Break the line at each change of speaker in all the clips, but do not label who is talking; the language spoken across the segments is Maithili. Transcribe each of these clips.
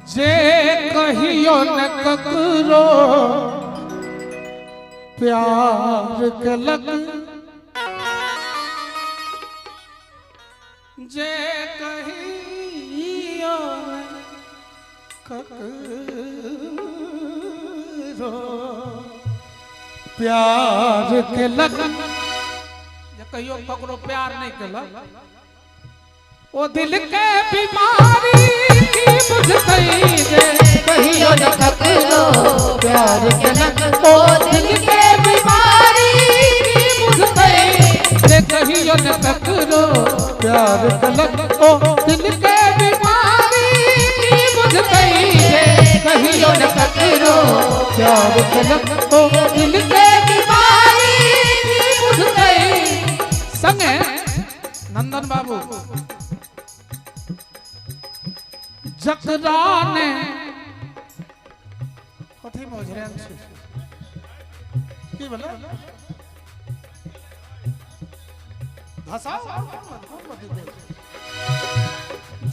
जे कहियो न ककरो प्यार केलक, जे कहियो न ककरो प्यार केलक, जे कहियो ककरो प्यार नहीं केलक, ओ दिल के बीमारी की बुझतै, जे कहियो न ककरो प्यार केलक, ओ दिल के बीमारी की बुझतै, जे कहियो न ककरो प्यार केलक, ओ दिल के बीमारी की बुझतै, जे कहियो न ककरो प्यार केलक, ओ दिल के बीमारी की बुझतै। संगे नंदन बाबू जकरा ने कथी में ओझरायल छी की भेलै धसाओ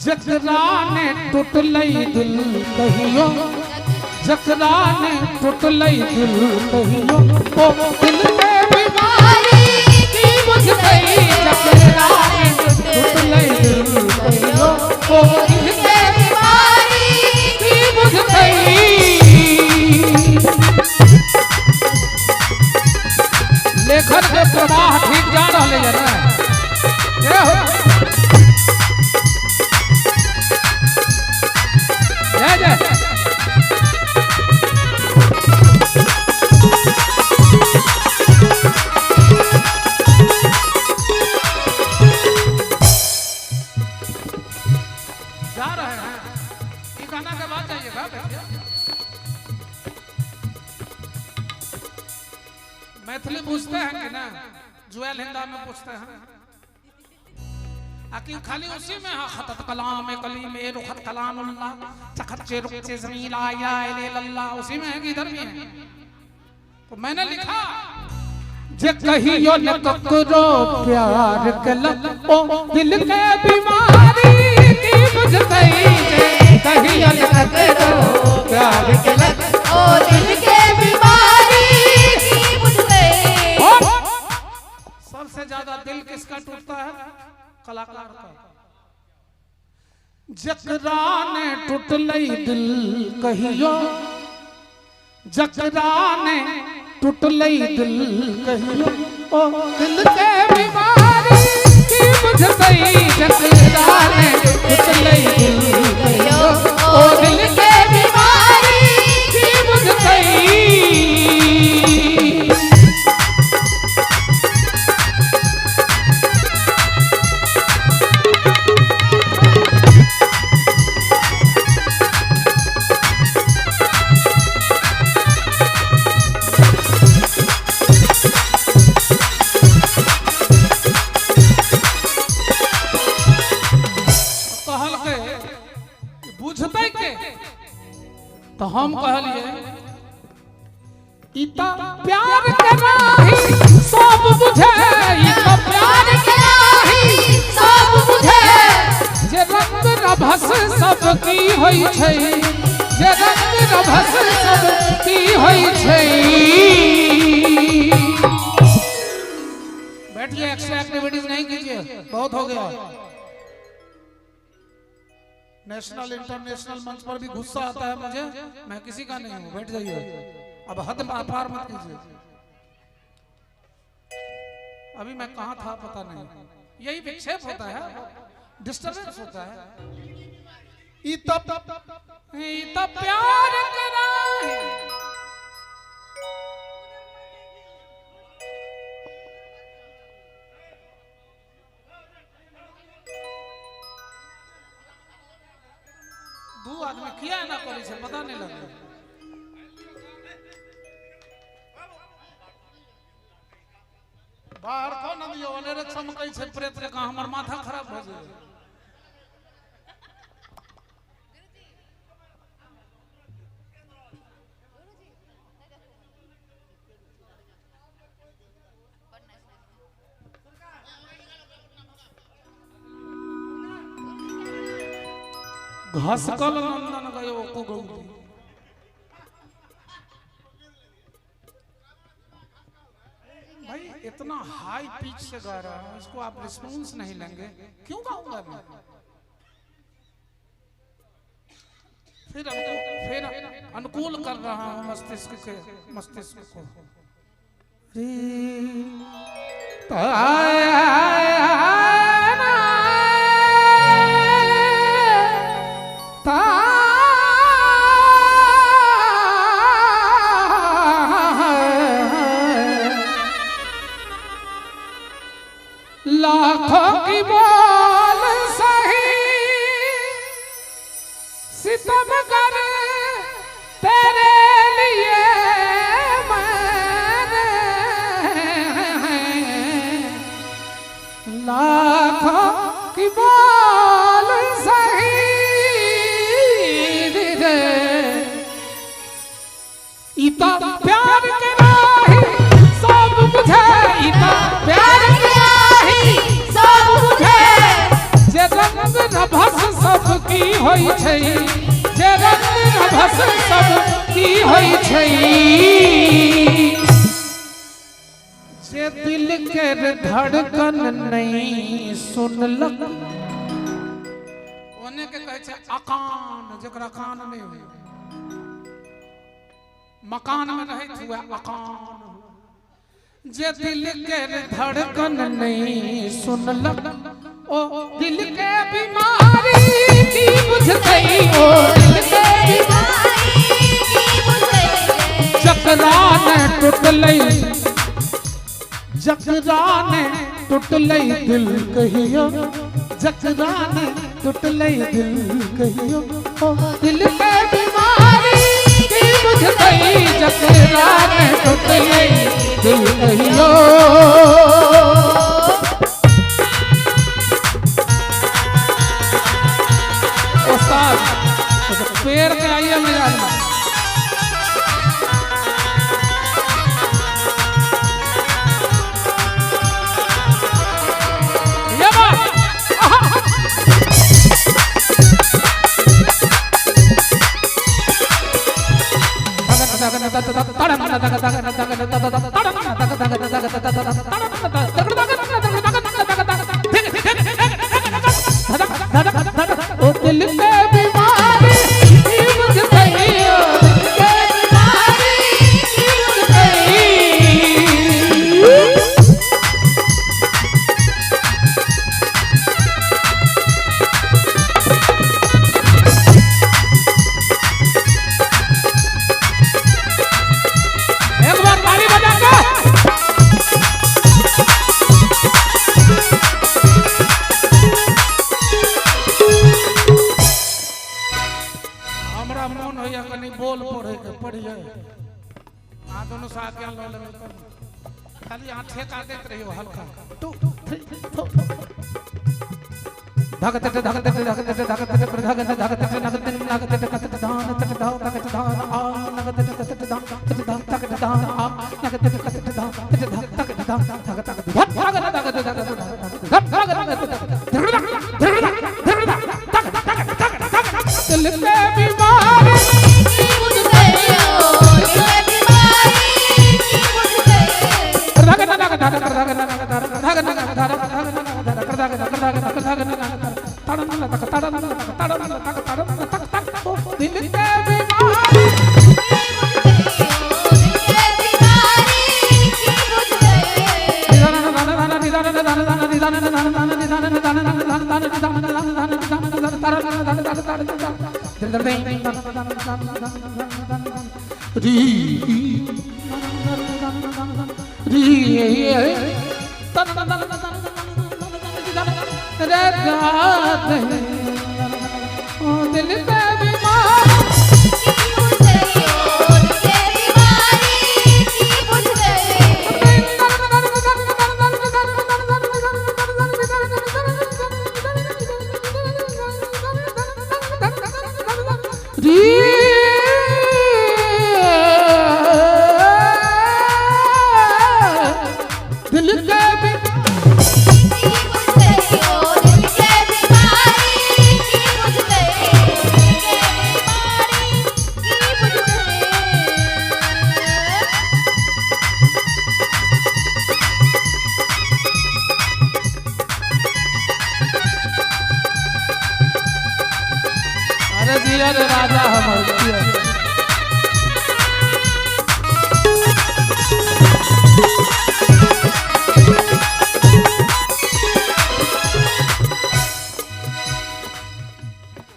जकरा ने टूटलै दिल कहियो, जकरा ने टूटलै दिल कहियो, ओ दिल के बीमारी की बुझतै, जकरा ने टूटलै दिल कहियो, ओ दिल के बीमारी की बुझतै। लेखन के प्रवाह ठीक जा रहा है ना? जय हो, जय जय। जा रहे हैं ये गाना के बाद जाइएगा। मैथिली पूछते हैं कि ना, जुएल हिंदा में पूछते हैं आकि खाली उसी में हाँ खतत कलाम कलीम ए रुखत कलाम अल्लाह चखत चे रुख चे जमील आया इल्लल्लाह, उसी में है कि इधर भी है? तो मैंने लिखा जे कहियो न ककरो प्यार केलक, ओ दिल के बीमारी की बुझतै, जे कहियो न ककरो प्यार केलक,
ओ दिल के बीमारी की बुझतै।
सबसे ज्यादा दिल किसका टूटता है? कलाकार का। जकरा ने टूटलै दिल कहियो, जकरा ने टूटलै दिल कहियो, ओ दिल के बीमारी की बुझतै, जकरा ने टूटलै दिल कहियो, ओ दिल के बीमारी की बुझतै। तो हम कहलिए ई त प्यार के राही सब बुझे, ई त प्यार के राही सब बुझे, जे रंग रभस सब की होई छै, जे रंग रभस सब की होई छै। बैठिए, एक्स्ट्रा एक्टिविटीज नहीं कीजिए, बहुत हो गया। नेशनल इंटरनेशनल मंच पर भी गुस्सा आता है मुझे, मैं किसी का नहीं हूं, बैठ जाइए, अब हद पार मत कीजिए। अभी मैं कहां था पता नहीं, यही विक्षेप होता है, डिस्टर्बेंस होता है। ई तब प्यार करा है, दू आदमी किया ना करी से पता नहीं लगे। बाहर कौन आदमी अनेरे चमकै छै प्रेत जकाँ, हमर माथा खराब भऽ जाय। घसकल नंदन गयो कुगौली। भाई इतना हाई पिच से गा रहा हूं, इसको आप रिस्पॉन्स नहीं लेंगे, क्यों गाऊंगा मैं? फिर अनुकूल कर रहा हूं मस्तिष्क के मस्तिष्क को। रे ता लाखों की बोल सही सितम कर तेरे लिए मैंने, लाखों की बोल सही रे इता प्यार के राही सब बुझे, इता प्यार के राही सब बुझे, जे रंग रभस सब की होई छै, जे रंग रभस सब की होई छै, जे दिल के धड़कन नहीं सुनलक ओने के कहै छै अकान, जकरा कान नहीं होय, मकान में रहैत हुए अकान, जे दिल के धड़कन नहीं सुनलक ओ दिल के बीमारी की बुझतै, ओ दिल के
बीमारी की बुझतै,
जकरा ने टूटलै, जकरा ने टूटलै दिल कहियो, जकरा ने टूटलै दिल कहियो, ओ दिल के बीमारी की बुझतै, जकरा ने टूटलै दिल कहियो। उस्ताद पेड़ के आइए मिजाज में। ये बात ओ दिल के बीमारी की बुझतै, ओ दिल के बीमारी की बुझतै। एक बार ताली बजा के। हमरा मन होइया कनी बोल पढ़े के, पढ़िए अहाँ दोनों से आज्ञा लऽ लेबै तब, खाली अहाँ ठेका दैत रहियौ हल्का। 2 3 4 धक धक धक धक धक धक धक धक धक धक धक नग नग धक धक धान धक धान धक धान आ नग धक धक धान धक धान धक धान आ नग धक धक धान धक धान धक धान धक धक धक धक धक धक धक धक धक धक धक धक दिल के बीमारी
की बुझतै, ओ दिल के बीमारी की बुझतै,
धक धक धक धक धक धक धक धक धक धक धक धक दिल के बीमारी
की बुझतै, ओ दिल के बीमारी की बुझतै,
दिल के बीमारी
की बुझतै, ओ दिल के बीमारी की बुझतै,
दिल के
की बुझतै, ओ दिल के बीमारी की बुझतै।
अरे जिया रे राजा हमर जिया।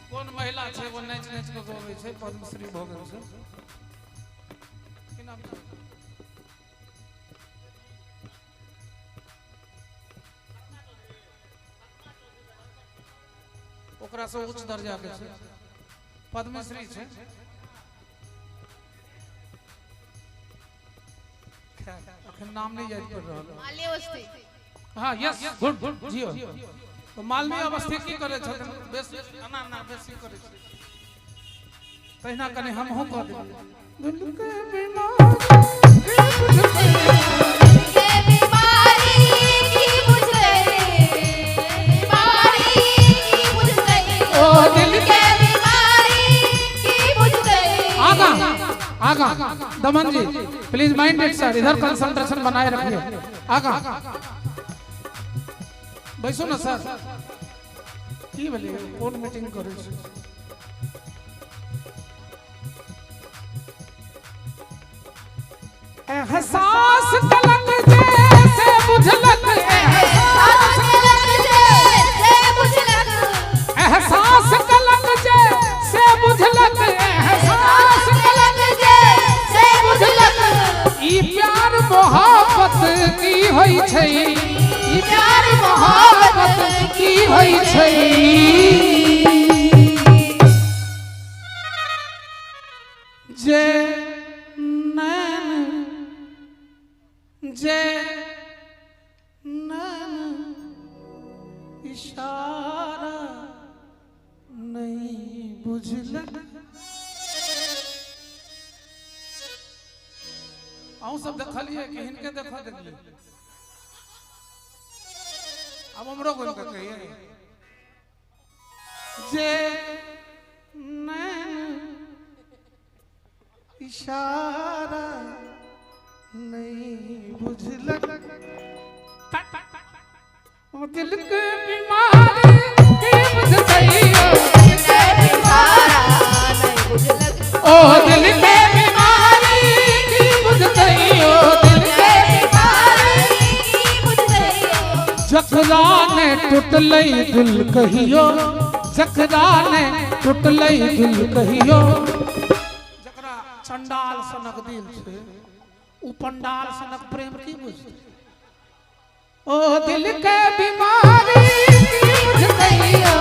कोन महिला छै वो नाचि नाचि कऽ गबै छै, पद्मश्री भऽ गेल छै। की नाम छै? ओकरा से उच्च दर्जा के छै, पद्मश्री छै। खैर अखन नाम नहीं याद कर रहल।
माल्य अवस्थी।
हाँ यस गुड गुड जियो। तो मालवीय अवस्थी की करे छथिन? बेसी एना एना बेसी करे छै, तहिना कनि हमहूँ कऽ देलियै। दिल के बीमारी की बुझतै,
के बीमारी की बुझतै, बीमारी की बुझतै,
ओ दिल
के बीमारी की बुझतै।
आगा आगा Daman ji please mind it sir, इधर कंसंट्रेशन बनाए रखिए। आगा बैसो ना सर। की भेलै, कोन मीटिंग करै छी? एहसास कलक जैसे बुझलक, एहसास
कलक जैसे बुझलक,
एहसास कलक जैसे बुझलक, एहसास
कलक जैसे बुझलक।
ई प्यार मोहब्बत की होइ छै, ई प्यार मोहब्बत की होइ छै। जे नैन, जे नैन इशारा नहीं बुझलक। अहूँ सब देखलियै कि हिनके देख देलियै? अब हमरो गोल के कहिए। जे नैन इशारा नहीं बुझलक, ओ दिल के बीमारी की बुझतै,
के बीमारी नहीं बुझलक,
ओ दिल के बीमारी की बुझतै, ओ दिल
के बीमारी की बुझतै।
जकरा ने टूटलै दिल कहियो, जकरा ने टूटलै दिल कहियो। जकरा चंडाल सनक दिल छै उ पंडाल सनक प्रेम की बुझतै। ओ दिल के बीमारी की बुझतै, ओ